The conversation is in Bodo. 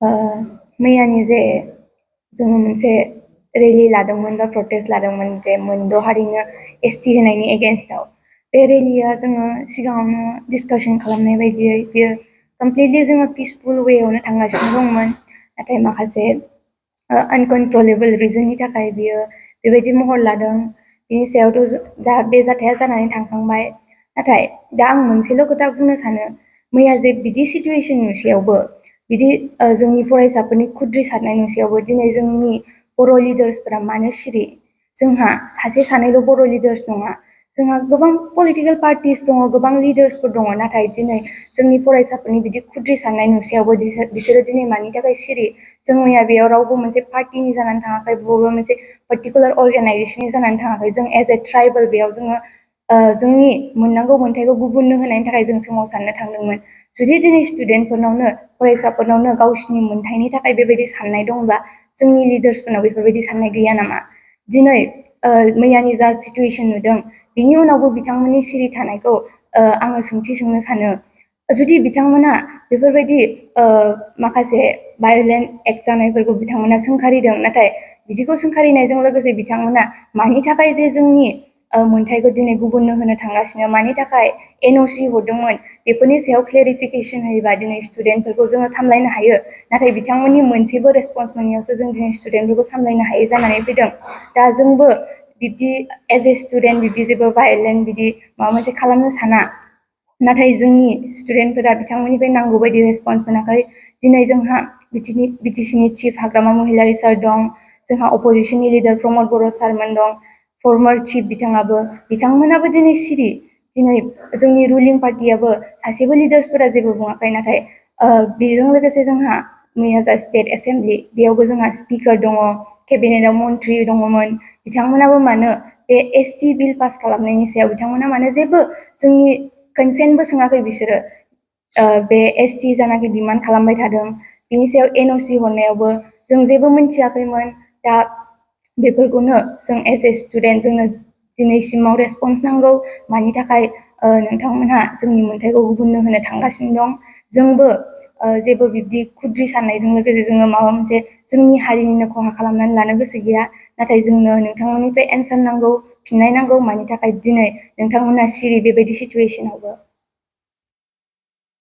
मैयानि जे जोङो मोनसे रेलि लादोंमोन बा प्रटेस्ट लादोंमोन जे मोनद' हारिनो एसटि होनायनि एगेन्स्टआव बे रेलिया जोङो सिगाङावनो डिसकाशन खालामनाय बायदियै बियो कमप्लिटलि जोङो पिसफुल वेआवनो थांगासिनो दंमोन नाथाय माखासे आनकन्ट्रलेबल रिजननि थाखाय बियो बेबायदि महर लादों बिनि सायावथ' दा बे जाथाया जानानै थांखांबाय नाथाय दा आं मोनसेल' खोथा बुंनो सानो मैया जे बिदि सिटुएशन नुसेयावबो बिदि जोंनि फरायसाफोरनि खुद्रि सारनाय नुसेयावबो दिनै जोंनि बर' लिडार्सफोरा मानो सिरि जोंहा सासे सानैल' बर' लिडार्स नङा जोंहा गोबां पलिटिकेल पार्टिस दङ गोबां लिडार्सफोर दङ नाथाय दिनै जोंनि फरायसाफोरनि बिदि खुद्रि सारनाय नुसेयावबो बिसोरो दिनै मानि थाखाय सिरि जों मैया बेयाव रावबो मोनसे पार्टिनि जानानै थाङाखै बबेबा मोनसे पार्टिकुलार अर्गानाइजेसननि जानानै थाङाखै जों एज ए ट्राइबेल बेयाव जोङो जोंनि मोननांगौ मोन्थायखौ गुबुननो होनायनि थाखाय जों सोमावसारनो थांदोंमोन जुदि दिनै स्टुडेन्टफोरनावनो फरायसाफोरनावनो गावसिनि मोन्थायनि थाखाय बेबायदि साननाय दंब्ला जोंनि लिडार्सफोरनाव बेफोरबायदि साननाय गैया नामा दिनै मैयानि जा सिटुएशन नुदों बिनि उनावबो बिथांमोननि सिरि थानायखौ आङो सोंथि सोंनो सानो जुदि बिथांमोना बेफोरबायदि माखासे भायलेन्ट एक्ट जानायफोरखौ बिथांमोना सोंखारिदों नाथाय बिदिखौ सोंखारिनायजों लोगोसे बिथांमोना मानि थाखाय जे जोंनि मोन्थायखौ दिनै गुबुननो होनो थांगासिनो मानि थाखाय एनअसि हरदोंमोन बेफोरनि सायाव क्लेरिफिकेसन होयोबा दिनै स्टुडेन्टफोरखौ जोङो सामलायनो हायो नाथाय बिथांमोननि मोनसेबो रेसपन्स मोनैयावसो जों दिनै स्टुडेन्टफोरखौ सामलायनो हायै जानानै फैदों दा जोंबो बिब्दि एज ए स्टुडेन्ट बिब्दि जेबो भायलेन्ट बिदि माबा मोनसे खालामनो साना नाथाय जोंनि स्टुडेन्टफोरा बिथांमोननिफ्राय नांगौ बायदि रेसपन्स मोनाखै दिनै जोंहा बिटिसिनि चिफ हाग्रामा महिलारि सार दं जोंहा अपोजिसननि लिडार प्रमद बर' सारमोन दं फर्मार चिफ बिथांमोनाबो दिनै सिरि दिनै जोंनि रुलिं पार्टियाबो सासेबो लिडार्सफोरा जेबो बुङाखै नाथाय बेजों लोगोसे जोंहा मैया जा स्टेट एसेम्बलि बेयावबो जोंहा स्पिकार दङ केबिनेटआव मन्त्रि दङमोन बिथांमोनाबो मानो बे एसटि बिल पास खालामनायनि सायाव बिथांमोना मानो जेबो जोंनि कनसेन्टबो सोङाखै बिसोरो बे एसटि जानाखि डिमान्ड खालामबाय थादों बिनि सायाव एनअसि हरनायावबो जों जेबो मिन्थियाखैमोन दा बेफोरखौनो जों एज ए स्टुडेन्ट जोंनो दिनैसिमाव रेसपन्स नांगौ मानि थाखाय नोंथांमोनहा जोंनि मोन्थायखौ गुबुननो होनो थांगासिनो दं जोंबो जेबो बिब्दि खुद्रि साननायजों लोगोसे जोङो माबा मोनसे जोंनि हारिनिनो खहा खालामनानै लानो गोसो गैया नाथाय जोंनो नोंथांमोननिफ्राय एन्सार नांगौ फिननाय नांगौ मानि थाखाय दिनै नोंथांमोना सिरि बेबायदि सिटुएसनावबो